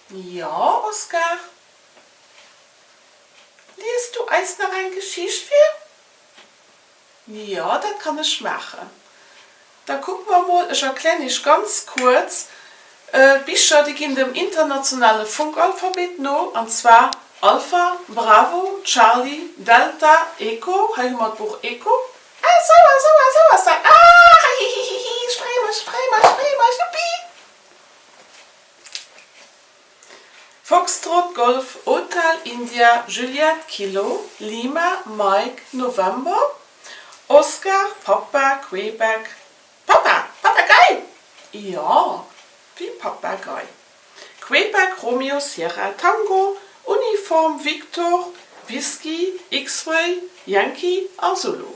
Jo, Oscar. Lies du eis nach eng Geschicht vir? Jo, dat kann ech maachen. Da kucke mer mol. Ech erklären iech ganz kuerz, D'Bicher, déi ginn dem internationale Funkalphabet no, an zwar Alpha, Bravo, Charlie, Delta, Echo, hei hu mer d'Buch Echo, Ah, sou a sou a sou ass dat, ah, hihihihi, ech freeë mech, ech freeë mech, ech freeë mech, juppi! Foxtrot, Golf, Hotel, India, Juliette, Kilo, Lima, Mike, November, Oscar, Papa, Quebec, Papa, Papagei! Jo, wéi Papagei. Quebec, Romeo, Sierra, Tango, Uniform, Victor, Whisky, X-Ray, Yankee a Zulu.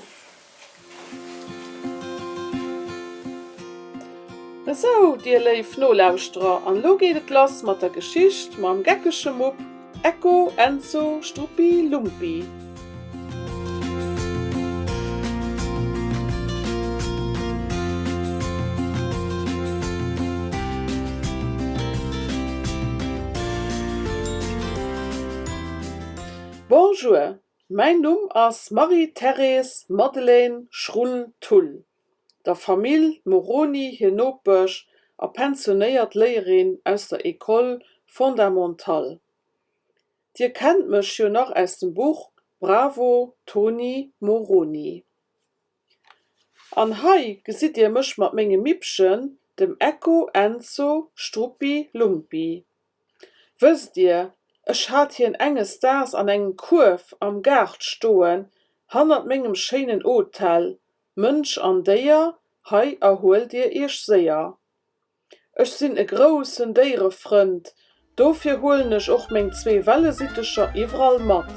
Esou, dir léif Nolauschterer, an elo geet et lass mat der Geschicht mam geckege Mupp Echo, Enzo, Struppi, Lumpi. Bonjour, Mäin Numm ass Marie-Thérèse Madeleine Schrull-Thull, der Famill Moroni hir Nopesch a pensionéiert Léierin aus der École fondamentale. Dir kennt mech jo nach aus dem Buch Bravo Toni Moroni. An hei gesitt dir mech mat mengem Mippchen, dem Echo Enzo Struppi Lumpi. Wësst Dir, ech hat hien enges Daags an engem Kuerf am Gaart stoen, hannert mengem schéinen Hotel, Mënsch an Déier, hei erhuelt Dir Iech séier. Ech sinn e groussen Déierefrënd, dofir huelen ech och meng zwee Wellesittecher iwwerall mat.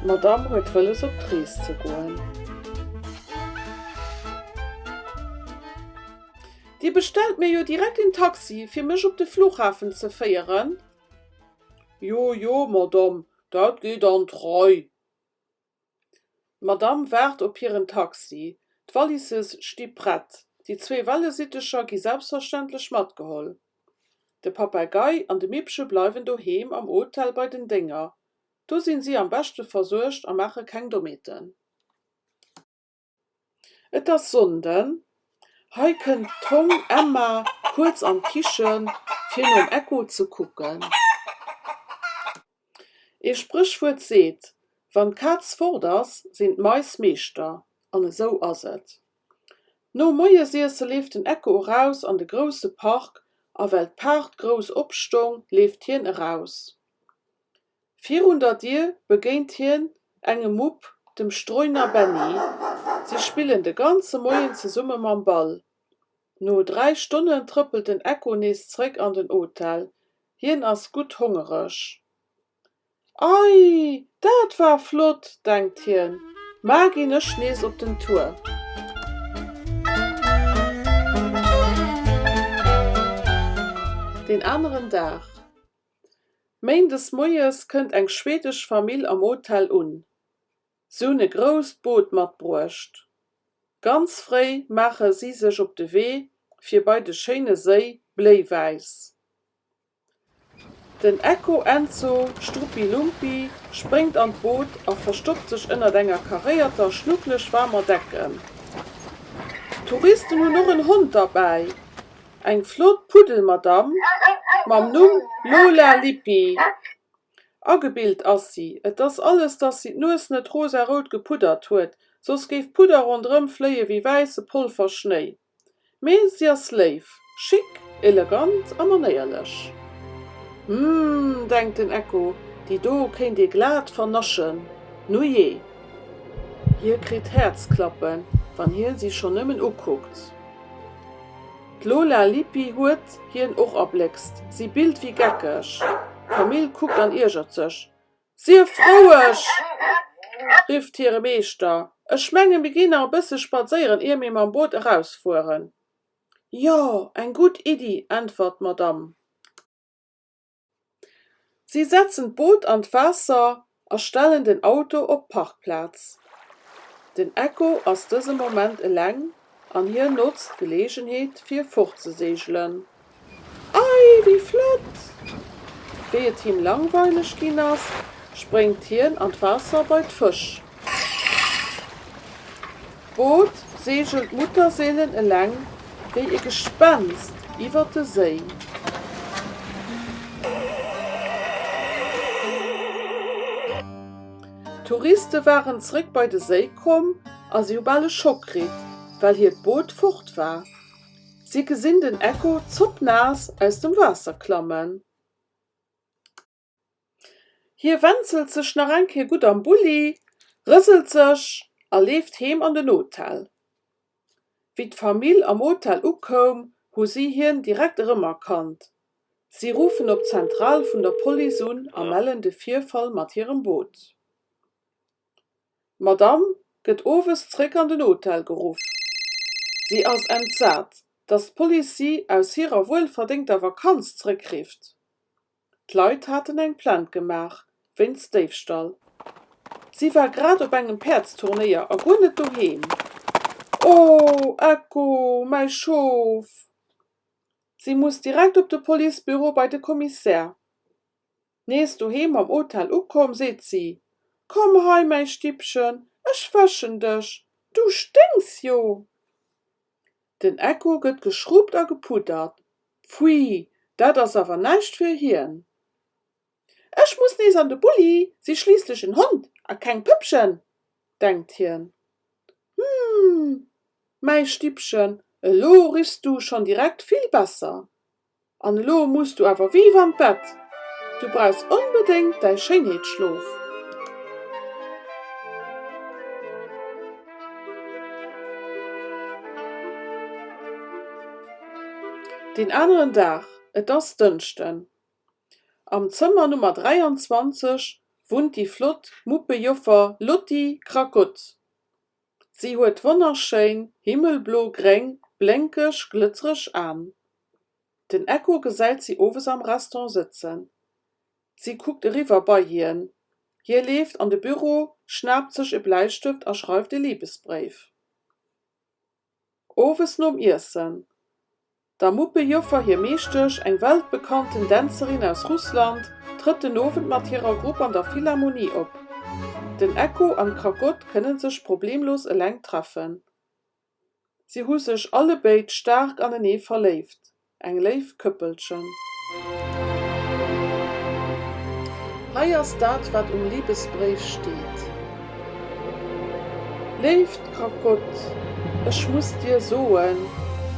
D'Madame huet wëlles op d'Rees ze goen. Dir bestellt mir jo direkt een Taxi, fir mech op de Flughafen ze féieren? Jo, jo, Madame, dat geet an d'Rei. D'Madame waart op hiren Taxi. D'Wallisse sti prett. Déi zwee Wellesittecher gi selbstverständlech matgeholl. De Papagei an de Mippche bleiwen doheem am Hotel bei den Dénger. Do sinn si am beschte versuergt a maache keng Dommheeten. Et ass Sonnden. Hei kënnt d'Hong Emma kuerz an d'Kichen, fir nom Echo ze kucken. Ee Spréchwuert seet, Wann d'Kaz fort ass, sinn d'Mais Meeschter. An esou ass et. Nom Moiesiesse leeft den Echo eraus an de grousse Park a well d'Paart grouss opstong, leeft hien eraus. Virun der Dier begéint hien engem Mupp, dem Streuner Benni. Si spillen de ganze Moien zesumme mam Ball. No 3 Stonnen trëppelt den Echo nees zeréck an den Hotel. Hien ass gutt hongereg. Ei, dat war flott, denkt hien, mar ginn ech nees op den Tour. Deen aneren Dag. Méindes moies kënnt eng schwedesch Famill am Hotel un. Se hunn e grousst Boot matbruecht. Ganz fréi maache si sech op de Wee fir bei de schéine Séi Bléiwäiss. Den Echo Enzo Struppi Lumpi spréngt an d'Boot a verstoppt sech ënnert enger karéierter, schnuckeleg waarmer Decken. D'Touristen hunn och en Hond derbäi. Eng flott Puddelmadamm mam Numm Lola Lippi. Agebilt ass si, et ass alles, dass si d'Nues net rosarout gepuddert huet, soss géif Pudder ronderëm fléie wéi wäisse Polverschnéi. Mee si ass léif, chic, elegant a manéierlech. Hm, denkt den Echo, déi do kéint ee glat vernaschen. Nujee. Hie kritt Häerzklappen, wann hie si schonn nëmmen ukuckt. D'Lola Lippi huet hien och erbléckst. Si billt wéi geckeg. D'Famill kuckt an iergert sech. Sief roueg! rifft hire Meeschter. Ech mengen, mir ginn nach e bësse spadséieren, ier mir mam Boot erausfueren. Jo, eng gutt Iddi, äntwert d'Madamm. Si setzen d'Boot an d'Waasser a stellen den Auto op d'Parkplaz. Den Echo ass dëse Moment eleng an hien notzt d'Geleegenheet fir fortzeseegelen. Ei! wéi flott! Wéi et him langweileg ginn ass, spréngt hien an d'Waasser bei d'Fësch. D'Boot seegelt mutterseelen eleng wéi e Gespenst iwwer de Séi. D'Touriste waren zréck bei de Séi komm a si hu bal e Schock kritt, well hiert Boot fort war. Si gesinn den Echo zoppnaass aus dem Waasser klammen. Hie wenzelt sech nach eng Kéier gutt am Bulli, rëselt sech a leeft heem an den Hotel. Wéi d'Famill am Hotel ukoum, hu si hien direkt erëmerkannt. Si ruffen op d'Zentral vun der Police un a mellen de Virfall mat hirem Boot. D'Madamm gëtt owes zréck an den Hotel geruff. Si ass entsat, datt d'Police si aus hirer wuelverdéngter Vakanz zréckrifft. D'Leit haten eng Plainte gemaach wéinst Déifstall. Si war grad op engem Päerdsturnéier a guer net doheem. Oh, Echo, mäi Schof! Si muss direkt op de Policebüro bei de Kommissär. Nees doheem am Hotel ukomm, seet si, Komm hei, mäi Stippchen, ech wäschen dech, du sténks jo! Den Echo gëtt geschrubbt a gepuddert. Pfui, dat ass awer näischt fir hien. Ech muss nees an de Bulli, si schliisslech en Hond a keng Pëppchen, denkt hien. Hm, mäi Stippchen, elo richs du schonn direkt vill besser. An elo muss du awer vive an d'Bett! Du brauchs onbedéngt däi Schéinheetsschlof! Deen aneren Dag, et ass Dënschden. Am Zëmmer Nummer 23 wunnt déi flott Muppejoffer Lotty Krakott. Si huet wonnerschéin himmelblo-gréng, blénkeg, glëtzereg Aen. Den Echo gesäit si owes am Restaurant sëtzen. Si kuckt eriwwer bei hien. Hie leeft an de Büro, schnaapt sech e Bläistëft a schreift e Libesbréif. Owes nom Iessen. Der Muppejoffer hir Meeschtesch, eng weltbekannten Dänzerin aus Russland, trëtt den Owend mat hirer Grupp an der Philharmonie op. Den Echo an d'Krakott kënne sech problemlos eleng treffen. Si hu sech allebéid staark anenee verléift, eng léif Këppelchen. Hei ass dat wat um Libesbréif steet. Léift Krakott, ech muss dir soen,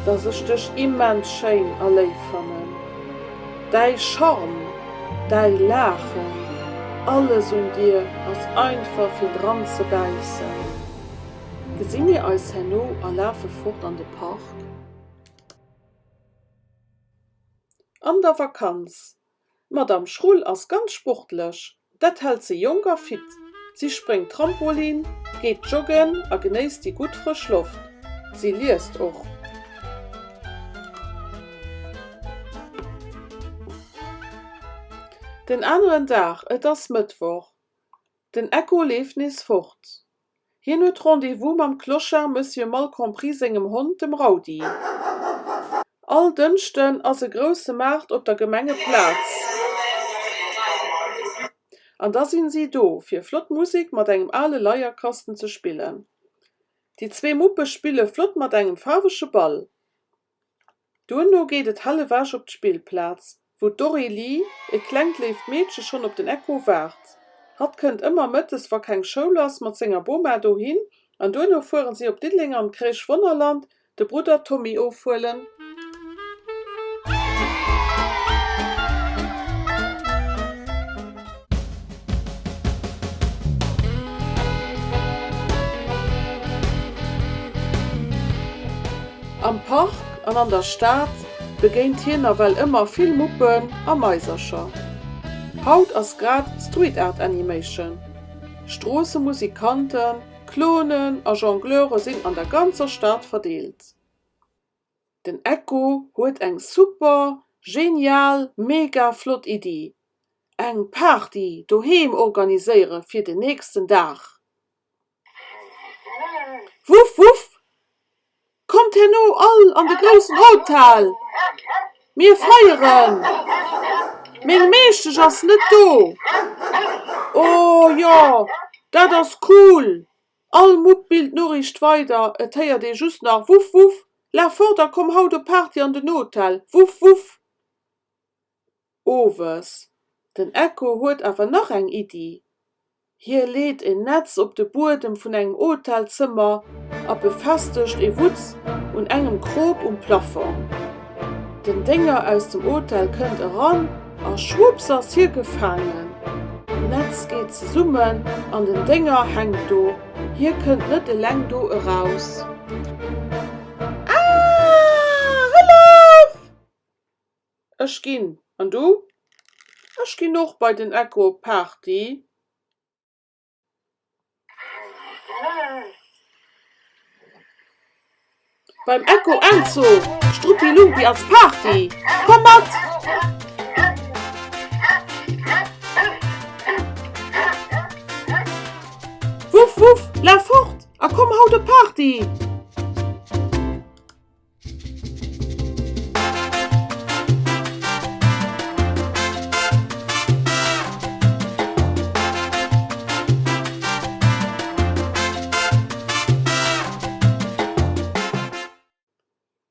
dass ech dech immens schéin a léif fannen. Däi Charme, däi Laachen, alles un dir ass einfach fir dran ze bäissen. Gesi mir eis herno a lafe fort an de Park? An der Vakanz D'Madame Schrull ass ganz sportlech, dat hält se jonk a fit. Si spréngt Trampolin, geet joggen a genéisst déi gutt frësch Loft. Si liest och. Den aneren Dag, et ass Mëttwoch, den Echo leeft nees fort. Hien huet Rendez-vous mam Clochard Monsieur Malcompris sengem Hond, dem Raudi. All Dënschden ass e grousse Maart op der Gemengeplaz an da sinn si do, fir flott Musek mat engem ale Leierkasten ze spillen. Déi zwee Muppe spille flott mat engem faarwege Ball. Duerno geet et hell ewech op d'Spillplaz, wou d'Aurélie, e klengt léift Meedche schonn op den Echo waart. Hatt kënnt ëmmer mëttes, wa keng Schoul ass, mat senger Boma dohin an duerno fueren si op Diddeleng an d'Crèche Wonnerland de Brudder Tommy ofhuelen. Am Park an an der Stad begéint hien nawell ëmmer vill Muppen a Maisercher. Haut ass grad Street Art Animation. Stroossemusikanten, Clownen a Jongleure sinn an der ganzer Stad verdeelt. Den Echo huet eng super, genial, mega flott Iddi, Eng Party doheem organiséiere fir den nächsten Dag. Wuff wuff! Kommt herno all an de groussen Hotel! Mir feieren! Meng Meeschtesch ass net do! Oh jo, dat ass cool! All Mupp billt d'Noriicht weider, et héiert ee just nach Wuff, wuff, laf fort a komm haut op Party an den Hotel, wuff, wuff! Owes. Den Echo huet awer nach eng Iddi. Hie leet en Netz op de Buedem vun engem Hotelzëmmer a befestegt e Wutz un engem Krop um Plafong. Den Dénger aus dem Hotel kënnt eran a schwupps ass hie gefaangen. D'Netz geet zesummen an den Dénger hänkt do. Hie kënnt net eleng do eraus. Aah! Hëllef! Ech ginn. An du? Ech ginn och bei den Echo op d'Party. Beim Echo Enzo, Struppi Lumpi ass Party! Komm mat! Wuff wuff, laf fort a komm haut op Party!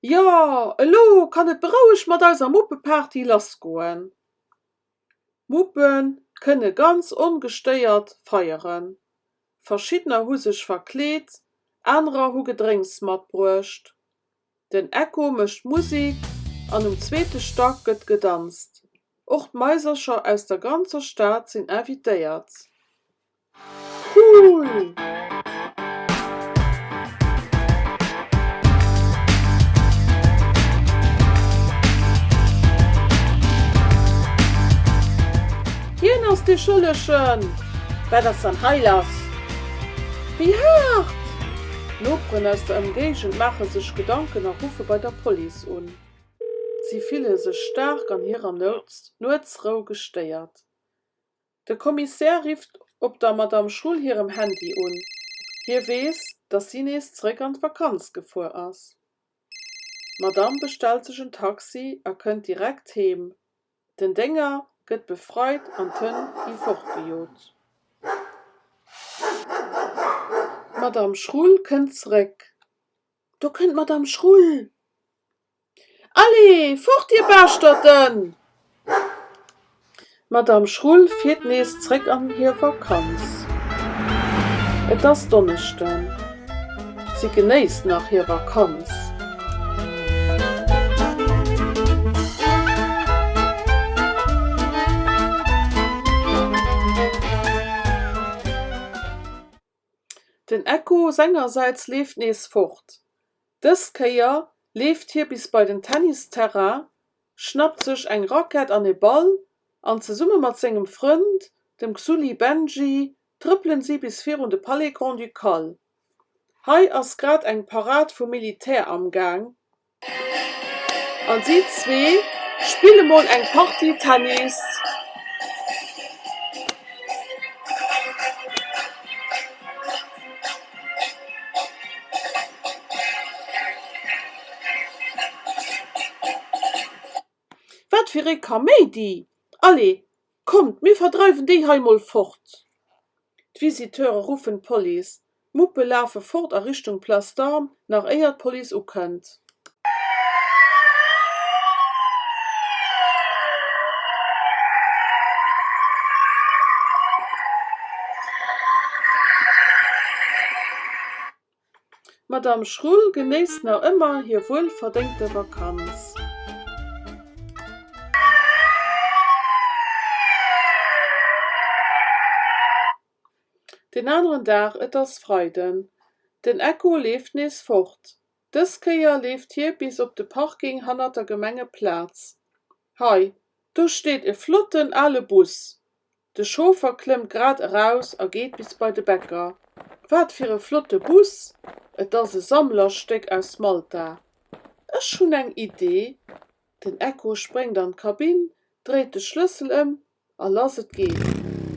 Jo, elo kann et berouegt mat eiser Muppeparty lassgoen. D'Muppe kënne ganz ongestéiert feieren. Verschiddener hu sech verkleet, anerer hu Gedrénks matbruecht. Den Echo mécht Musek an um zweete Stack gëtt gedanzt. Och d'Maisercher aus der ganzer Stad sinn invitéiert. Cool! Hien ass dee Schëllegen! Wat ass dann hei lass? Wéi haart! D'Noperen aus der Ëmgéigend maache sech Gedanken a ruffe bei der Police un. Si fille sech staark an hirer Nuetsrou gestéiert. De Kommissär rifft op der Madame Schull hirem Handy un. Hie weess, datt si nees zeréck an d'Vakanz gefuer ass. D'Madame bestellt sech en Taxi a kënnt direkt heem. Den Dénger gëtt befreit an d'Hënn gi fortgejot. D'Madame Schrull kënnt zeréck. Do kënnt d'Madame Schrull! Allez, fort dir Baaschterten! D'Madame Schrull fiert nees zréck an hir Vakanz. Et ass Donneschden. Si genéisst nach hir Vakanz. Den Echo sengersäits leeft nees fort. Dës Kéier leeft hie bis bei den Tennisterrain, schnappt sech eng Rackett an e Ball an zesumme mat sengem Frënd, dem Xulli Benji, trëppelen si bis virun de Palais Grand-Ducal. Hei ass grad eng Parad vum Militär amgaang an si zwee spille mol eng Partie Tennis. Wat fir ee Kaméidi! Allez, kommt, mir verdreiwen déi hei mol fort! D'Visiteure ruffen d'Police. D'Muppe lafe fort a Richtung Place d'Armes, nach éier d'Police ukënnt. D'Madame Schrull genéisst nach ëmmer hir wuelverdéngte Vakanz. Deen aneren Dag, et ass Freiden. Den Echo leeft nees fort. Dës Kéier leeft hie bis op de Parking hannert der Gemengeplaz. Hei, do steet e flotten ale Bus. De Chauffer klëmmt grad eraus a geet bis bei de Bäcker. Wat fir e flotte Bus! Et ass e Sammlerstéck aus Malta. Ech hunn eng Idee. Den Echo spréngt an d'Kabinn, dréit de Schlëssel ëm a lass et geet.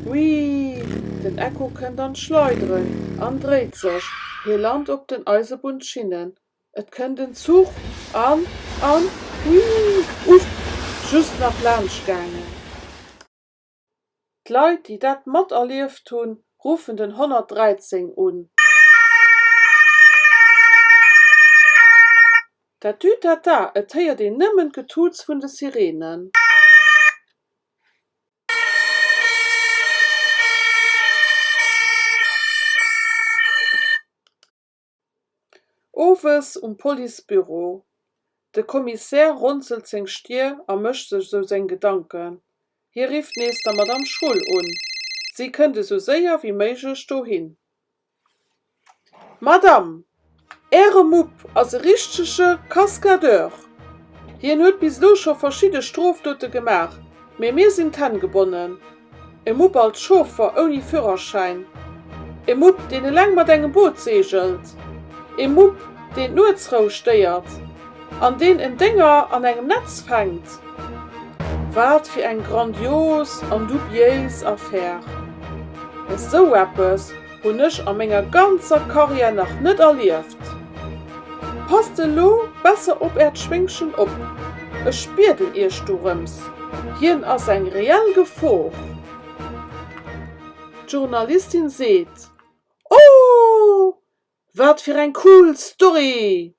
Wii! Den Echo kënnt an d'Schleideren an dréit sech. Hie lant op den Eisebunnsschinnen. Et kënnt en Zuch an, an, wii! Uff! Just nach laanscht gaangen. D'Leit, déi dat materlieft hunn, ruffen den 113 un. Tatütata, et héiert een nëmmen d'Getuuts vun de Sireenen. Owes um Policebüro. De Kommissär ronzelt seng Stier a mécht sech esou seng Gedanken. Hie rifft nees der Madame Schrull un. Si kënnt esou séier wéi méiglech dohin. Madame, Äre Mupp ass e richtege Cascadeur. Hien huet bis elo scho verschidde Strofdote gemaach, mee mir sinn d'Hänn gebonnen. E Mupp als Chauffer ouni Führerschäin. E Mupp, deen eleng mat engem Boot seegelt. E Mupp, deen d'Nuetsrou stéiert. An deen en Dénger an engem Netz fänkt. Wat fir eng grandios an dubiéis Affär! Esou eppes hunn ech a menger ganzer Karriär nach net erlieft. Passt elo besser op äert Schwéngchen op, ech bieden iech dorëms, hien ass eng reell Gefor. D'Journalistin seet, Oh, wat fir eng cool Story!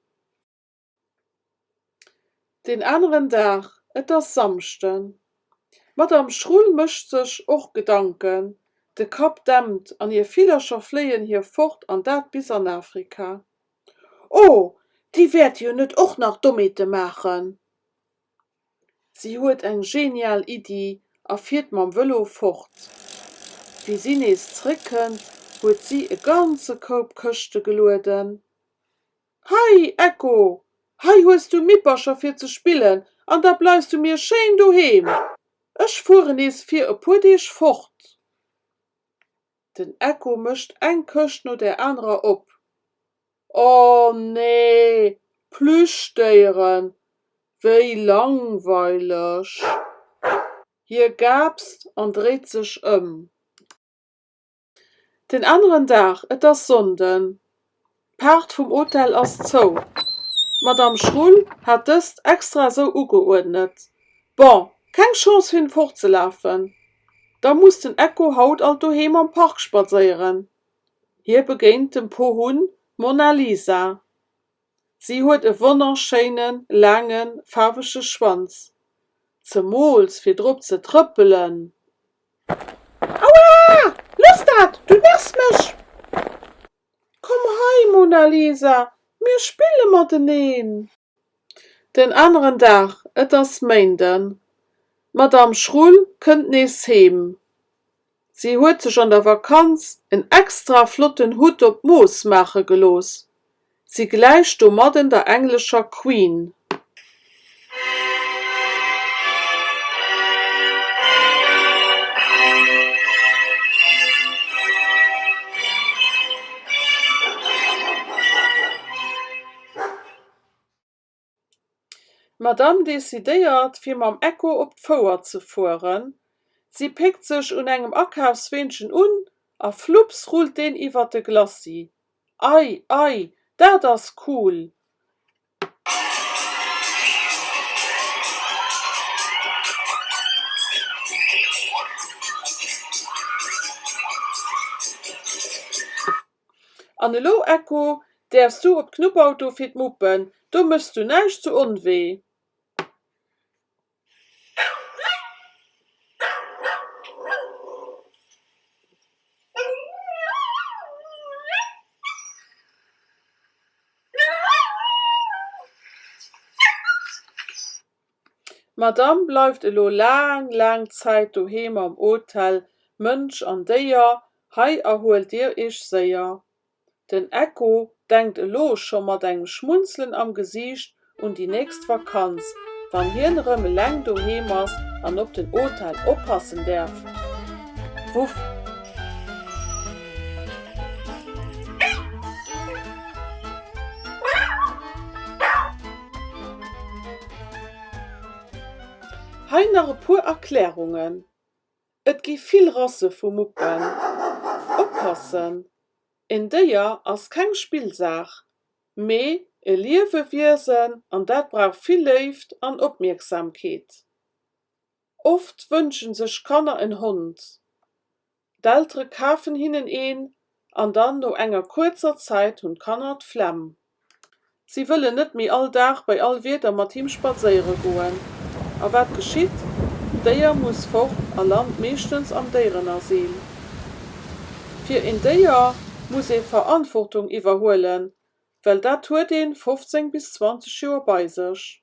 Deen aneren Dag, et ass Samschden. D'Madame Schrull mécht sech och Gedanken, de Kapp dämpt an hir Villercher fléien hir fort an dat bis an Afrika. Oh, déi wäerte jo net och nach Dommheete maachen! Si huet eng genial Iddi a fiert mam Vëlo fort. Wéi si nees zréckkënnt, huet si e ganze Koup Këschte gelueden. Hei, Echo, hei hues du Mippercher fir ze spillen an da bleifs du mir schéin doheem. Ech fueren nees fir e puer Deeg fort. Den Echo mécht eng Këscht no där anerer op. Oh nee, Plüschdéieren, wéi langweileg! Hie gaapst an dréit sech ëm. Den aneren Dag, et ass Sonnden, d'Paart vum Hotel ass zou. D'Madame Schrull hat dëst extra esou ugeuerdnet. Bon, keng Chance fir fortzelafen. Da muss den Echo haut alt doheem am Park spadséieren. Hie begéint dem Pohunn Mona Lisa. Si huet e wonnerschéinen, laangen, faarwege Schwanz, zemools fir drop ze trëppelen. Aua! Looss dat, du nervs mech! Komm hei, Mona Lisa, mir spille mateneen! Den aneren Dag, et ass Méinden, d'Madame Schrull kënnt nees heem. Si huet sech an der Vakanz en extra flotten Hutt op d'Mooss maache gelooss. Si gläicht domadden der englescher Queen. D'Madame decidéiert, fir mam Echo op d'Fouer ze fueren. Si péckt sech un engem Akafsweenchen un a flupps rullt deen iwwer de Glacis. Ei, ei, dat ass cool! An elo, Echo, däerfs du op d'Knuppauto fir d'Muppen, do méchs du näischt zu Onwee. D'Madame bleift elo laang, laang Zäit doheem am Hotel Mënsch an Déier, hei erhuelt Dir Iech séier. Den Echo denkt elo scho mat engem Schmunzelen am Gesiicht un déi nächst Vakanz, wann hien erëm eleng doheem ass an op den Hotel oppassen däerf. Wuff. Hei nach e puer Erklärungen. Et gi vill Rasse vu Muppen. Oppassen, En Déier ass keng Spillsaach, mee e Liewewiesen an dat brauch vill Léift an Opmierksamkeet. Oft wënschen sech Kanner en Hond. D'Eltere kafen hinnen een an dann no enger kuerzer Zäit hunn d'Kanner d'Flemm. Si wëllen net méi all Dag bei all Wieder mat him spadséiere goen. A wat geschitt? D'Déier muss fort a lant meeschtens am Déierenasyl. Fir een Déier muss ee Verantwortung iwwerhuelen, well dat huet ee 15 bis 20 Joer bei sech.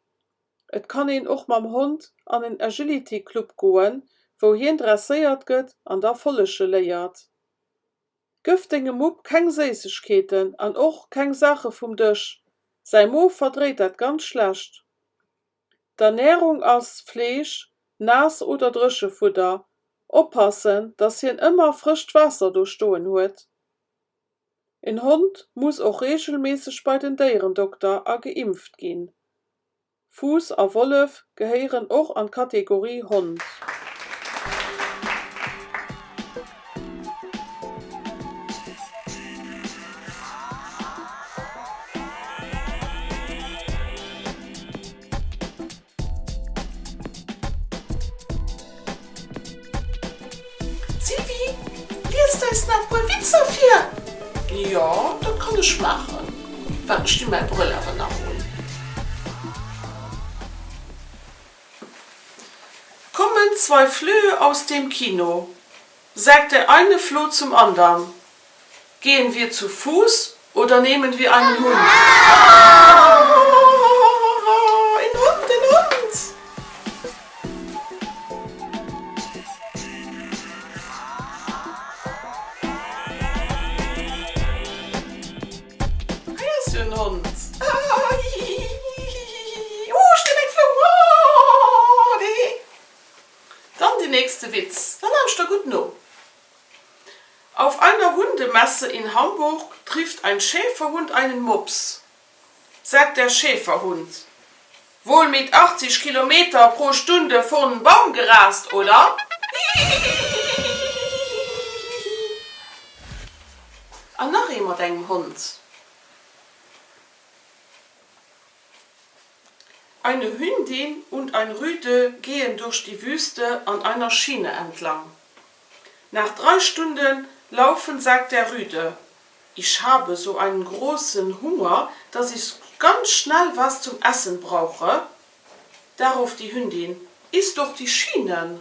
Et kann een och mam Hond an en Agility Club goen, wou hien dresséiert gëtt an da follege léiert. Gëff dengem Mupp keng Séissegkeeten an och keng Saache vum Dësch, säi Mo verdréit dat ganz schlecht. D'Ernärung ass Fleesch, Naass oder Dréchefudder. Oppassen, dass hien ëmmer frëscht Waasser do stoen huet. En Hond muss och reegelméisseg bei den Déierendokter a geimpft ginn. Fuuss a Wollef gehéieren och an d'Kategorie Hond. Sylvie, liest eis nach e puer Witzer vir? Jo, dat kann ech maachen. Waart, ech di mäi Brëll awer nach un. Kommen zwei Flöhe aus dem Kino, sagt der eine Floh zum andern, Gehen wir zu Fuß oder nehmen wir einen Hund? Een Hond, een Hond! Hei ass jo en Hond. Oh, ech ginn eng Flou! Dann den nächste Witz, da lauschter gutt no. Auf einer Hundemesse in Hamburg trifft ein Schäferhund einen Mops. Sagt der Schäferhund: Wohl mit 80 Kilometer pro Stunde vorn Baum gerast, oder? An nach ee mat engem Hond. Eine Hündin und ein Rüde gehen durch die Wüste an einer Schiene entlang. Nach drei Stunden Laufen sagt der Rüde: Ich habe so einen großen Hunger, dass ich ganz schnell was zum Essen brauche. Darauf die Hündin: Iss doch die Schienen!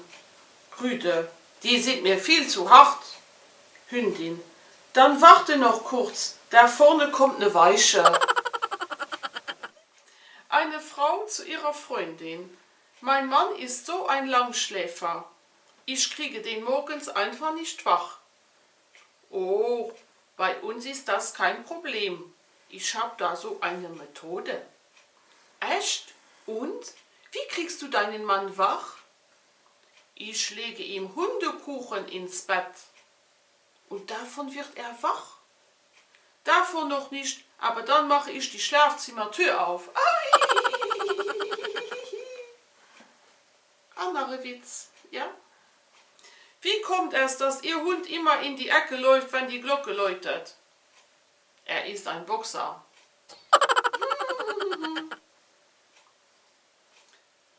Rüde: Die sind mir viel zu hart. Hündin: Dann warte noch kurz, da vorne kommt ne weiche. Eine Frau zu ihrer Freundin: Mein Mann ist so ein Langschläfer. Ich kriege den morgens einfach nicht wach. Oh, bei uns ist das kein Problem. Ich hab da so eine Methode. Echt? Und? Wie kriegst du deinen Mann wach? Ich lege ihm Hundekuchen ins Bett. Und davon wird er wach? Davon noch nicht, aber dann mache ich die Schlafzimmertür auf. An nach e Witz, ja? Wie kommt es, dass Ihr Hund immer in die Ecke läuft, wenn die Glocke läutet? Er ist ein Boxer.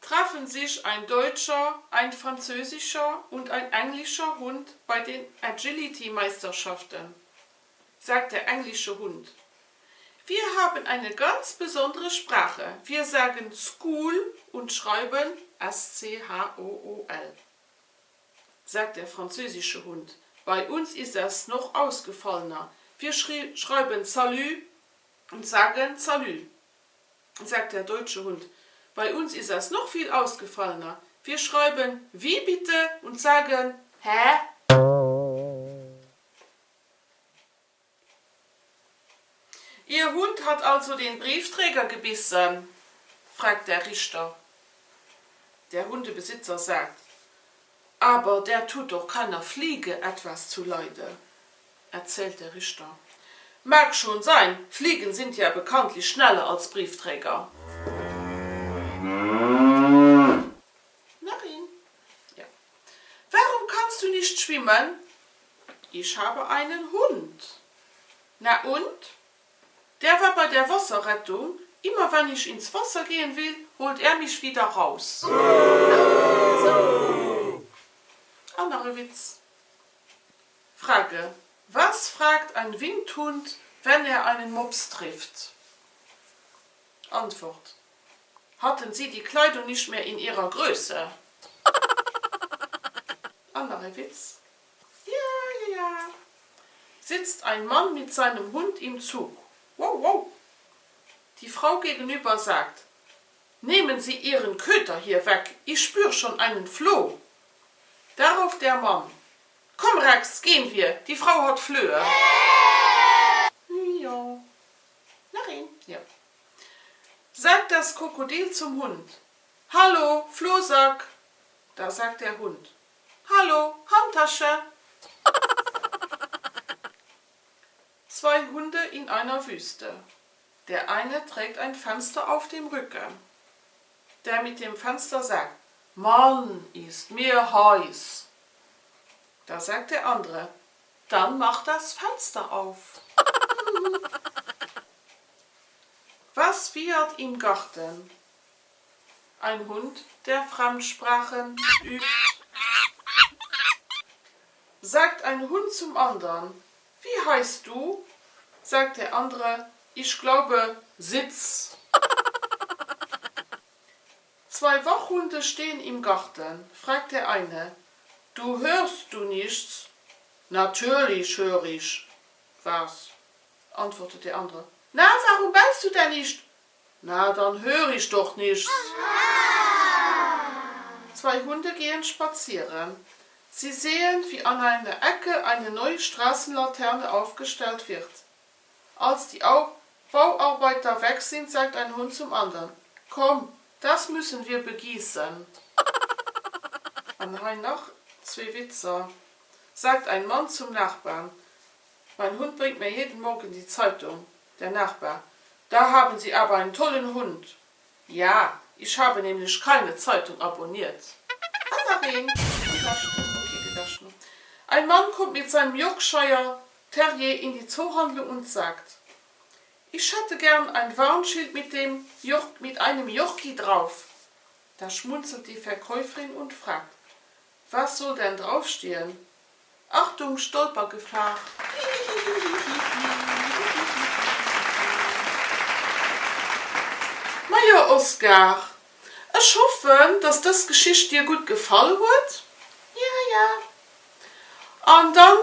Treffen sich ein deutscher, ein französischer und ein englischer Hund bei den Agility-Meisterschaften, sagt der englische Hund. Wir haben eine ganz besondere Sprache. Wir sagen School und schreiben S-C-H-O-O-L. Sagt der französische Hund. Bei uns ist es noch ausgefallener. Wir schreiben Salü und sagen Zalü. Sagt der deutsche Hund. Bei uns ist es noch viel ausgefallener. Wir schreiben Wie bitte und sagen Hä? Ihr Hund hat also den Briefträger gebissen? fragt der Richter. Der Hundebesitzer sagt: Aber der tut doch keiner Fliege etwas zuleide, erzählt der Richter. Mag schon sein, Fliegen sind ja bekanntlich schneller als Briefträger. Nach een, ja. Warum kannst du nicht schwimmen? Ich habe einen Hund. Na und? Der war bei der Wasserrettung. Immer wenn ich ins Wasser gehen will, holt er mich wieder raus. Ah, so. An nach e Witz. Frage, Was fragt ein Windhund, wenn er einen Mops trifft? Antwort, Hatten Sie die Kleidung nicht mehr in Ihrer Größe? An nach e Witz. Ja, ja, ja. Sitzt ein Mann mit seinem Hund im Zug. Wow, wow. Die Frau gegenüber sagt, Nehmen Sie Ihren Köter hier weg, ich spür schon einen Floh. Darauf der Mann, Komm Rex, gehen wir, die Frau hat Flöhe. Jo. Nach een, jo. Sagt das Krokodil zum Hund, Hallo, Flohsack! Da sagt der Hund, Hallo, Handtasche! Zwei Hunde in einer Wüste. Der eine trägt ein Fenster auf dem Rücken. Der mit dem Fenster sagt, Mann, ist mir heiß. Da sagt der andere, Dann mach das Fenster auf. Was wiehert im Garten? Ein Hund, der Fremdsprachen übt. Sagt ein Hund zum andern, Wie heißt du? Sagt der andere, Ich glaube, Sitz. Zwei Wachhunde stehen im Garten, fragt der eine, Du hörst du nichts? Natürlich hör ich was, antwortet der andere. Na, warum bellst du denn nicht? Na, dann hör ich doch nichts. Zwei Hunde gehen spazieren. Sie sehen, wie an einer Ecke eine neue Straßenlaterne aufgestellt wird. Als die Bauarbeiter weg sind, sagt ein Hund zum anderen: Komm, das müssen wir begießen. An hei nach zwee Witzer, sagt ein Mann zum Nachbarn: Mein Hund bringt mir jeden Morgen die Zeitung. Der Nachbar: Da haben Sie aber einen tollen Hund. Ja, ich habe nämlich keine Zeitung abonniert. An nach een, Ein Mann kommt mit seinem Yorkshire Terrier in die Zoohandlung und sagt: Ich hätte gern ein Warnschild mit dem York, mit einem Yorkie drauf. Da schmunzelt die Verkäuferin und fragt: Was soll denn draufstehen? Achtung, Stolpergefahr! Majo Oscar, ech hoffen dass dës Geschicht dir gutt gefall huet. Ja ja. An dann,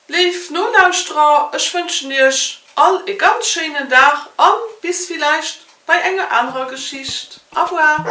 léif Nolauschterer, ech wënschen iech all e ganz schéinen Dag an bis villäicht bei enger anerer Geschicht. Au revoir.